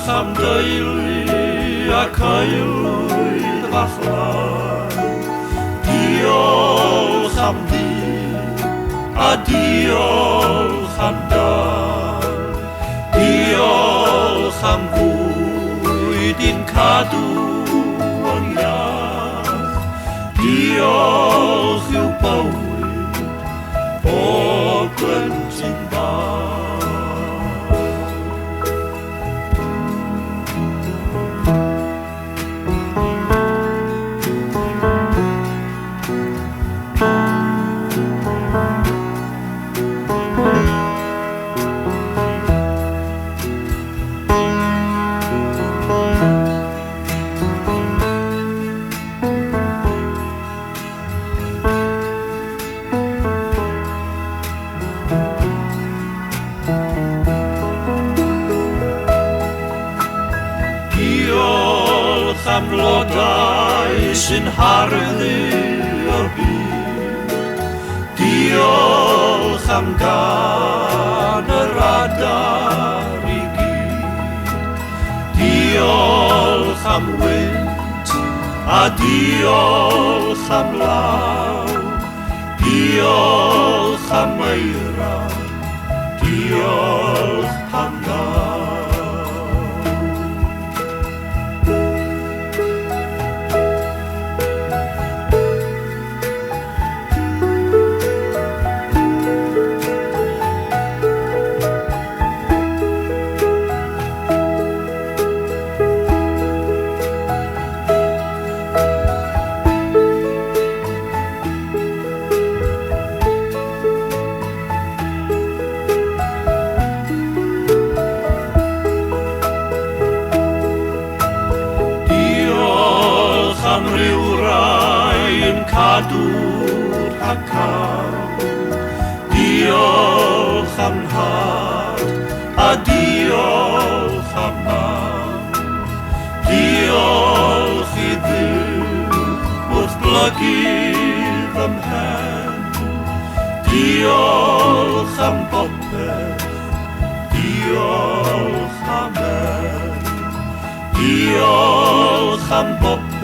Diolch am deulu ac aelwyd fach lân. Diolch am dŷ a diolch am dân. Diolch am fwyd i'n cadw yn iach. Diolch i'w bywyd o blentyn bach. Diolch am flodau sy'n harddu'r byd. Diolch am gân yr adar i gyd. Diolch am wynt a diolch am law. Diolch am eira, diolch pan ddaw. Diolch am ryw rai yn cadw rhag cael. Diolch am nhad a diolch am mam. Diolch i Dduw wrth blygu fy mhen. Diolch am bopeth, diolch amen. Diolch am bopeth.